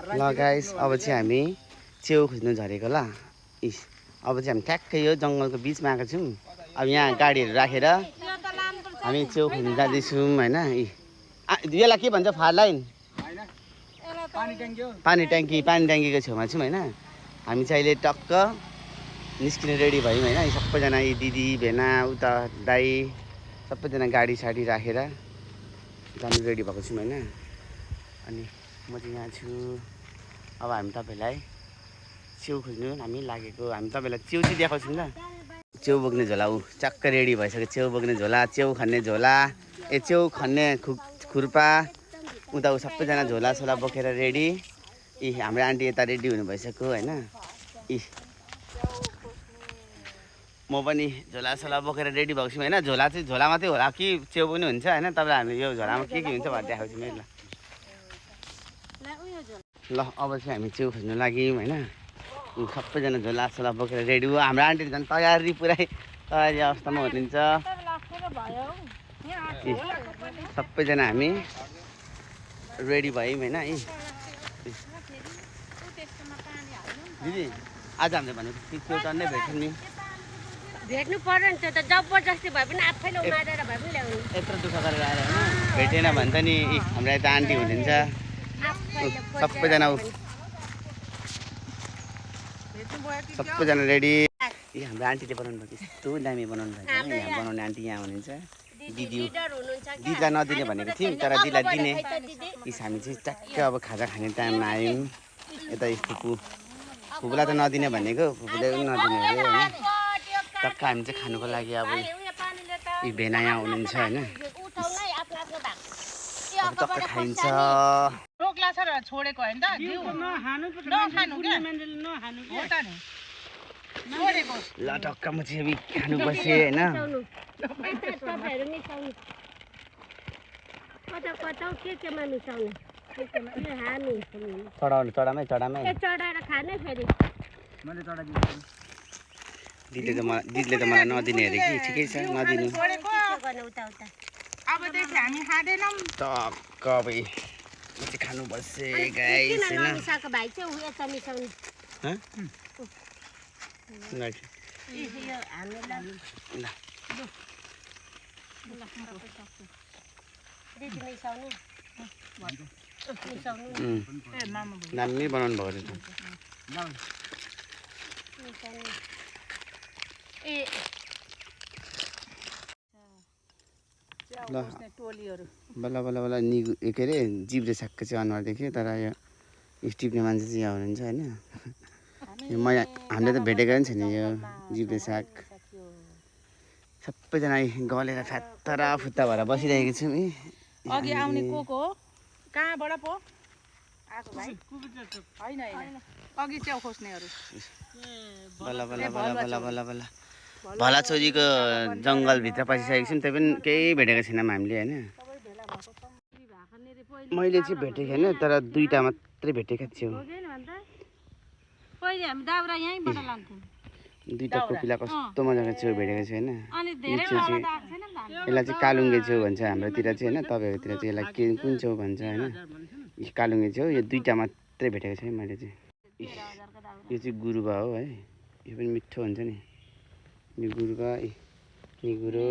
ल गाइस अब चाहिँ हामी च्याउ खोज्नु झरेको ल। इस अब चाहिँ हामी ठ्याक्कै यो जङ्गलको बिचमा आएको छौँ। अब यहाँ गाडीहरू राखेर हामी च्याउ खोज्नु जाँदैछौँ होइन। यसलाई के भन्छ फार लाइन? पानी ट्याङ्कीको छेउमा छौँ होइन। हामी चाहिँ अहिले टक्क निस्किने रेडी भयौँ होइन। सबैजना यी दिदी भेना उता दाई सबैजना गाडी साडी राखेर जानु रेडी भएको छौँ होइन। अनि म चाहिँ यहाँ छु। अब हामी तपाईँलाई च्याउ खोज्नु हामी लागेको। हामी तपाईँलाई च्याउ चाहिँ देखाउँछौँ ल। च्याउ बोक्ने झोला ऊ चक्क रेडी भइसक्यो। च्याउ बोक्ने झोला, च्याउ खन्ने झोला, च्याउ खन्ने खुर्पा उता ऊ सबैजना झोलासोला बोकेर रेडी। हाम्रो आन्टी यता रेडी हुनु भइसक्यो होइन। म पनि झोलासोला बोकेर रेडी भएको छु होइन। झोला चाहिँ झोला मात्रै होला कि च्याउ पनि हुन्छ होइन। तपाईँलाई हामी यो झोलामा के हुन्छ भनेर देखाउँछौँ है ल। ल अब चाहिँ हामी च्याउ खोज्नु लाग्यौँ होइन। सबैजना झोलासोला बोकेर रेडी हो। हाम्रो आन्टी झन् तयारी पुरै तयारी अवस्थामा हुनुहुन्छ। सबैजना हामी रेडी भयौँ होइन। दिदी आज हामीले भनेको च्याउ टन्नै भेट्छौँ नि। भेट्नु पर्यो नि। त्यो त जबरजस्ती भए पनि आफैले उमारेर भए पनि ल्याउनु। यत्रो दुःख गरेर आएर होइन भेटेन भन्छ नि। हाम्रो यता आन्टी हुनुहुन्छ सबैजना रेडी। हाम्रो आन्टीले बनाउनु भएको यस्तो दामी बनाउनु भएको होइन। यहाँ बनाउने आन्टी यहाँ हुनुहुन्छ। दिदीलाई नदिने भनेको थियौँ तर दिदीलाई दिने। हामी चाहिँ ट्याक्क अब खाजा खाने टाइममा आयौँ यता। फुपूलाई त नदिने भनेको फुपूले पनि नदिने अरे होइन। टक्क हामी चाहिँ खानुको लागि अब भेना यहाँ हुनुहुन्छ होइन। अब टक्क खाइन्छ। ल टक्क म चाहिँ खानु बसेँ होइन। चढामै दिदीले त मलाई नदिने अरे कि। ठिकै छ नदिनु। टक्क अब म चाहिँ खानु बसेँ गाइस होइन। दामी बनाउनु भएको छ। ल बल्ल बल्ल बल्ल निगु के अरे जिब्रे सागको चाहिँ अनुहार देख्यो तर यो टिप्ने मान्छे चाहिँ यहाँ हुनुहुन्छ होइन। हामीले त भेटेको पनि छैन यो जिब्रे साग। सबैजना गलेर फ्यात्तरा फुत्ता भएर बसिरहेको छौँ। अघि आउने को हो? कहाँबाट पो आएको भाइ? होइन अघि च्याउ खोज्नेहरू। बल्ल बल्ल बल्ल बल्ल बल्ल बल्ल भलाचोरीको जङ्गलभित्र पसिसकेको छौँ। त्यही पनि केही भेटेको छैनौँ हामीले होइन। मैले चाहिँ भेटेको छैन तर दुईवटा मात्रै भेटेको छु। दुईवटा कोपिला कस्तो मजाको च्याउ भेटेको छु होइन। यसलाई चाहिँ कालुङ्गे च्याउ भन्छ हाम्रोतिर चाहिँ होइन। तपाईँहरूतिर चाहिँ यसलाई कुन च्याउ भन्छ होइन। कालुङ्गे च्याउ यो दुईवटा मात्रै भेटेको छु है मैले चाहिँ। यो चाहिँ गुरुबा हो है। यो पनि मिठो हुन्छ नि। यो गुरुबा निगुरो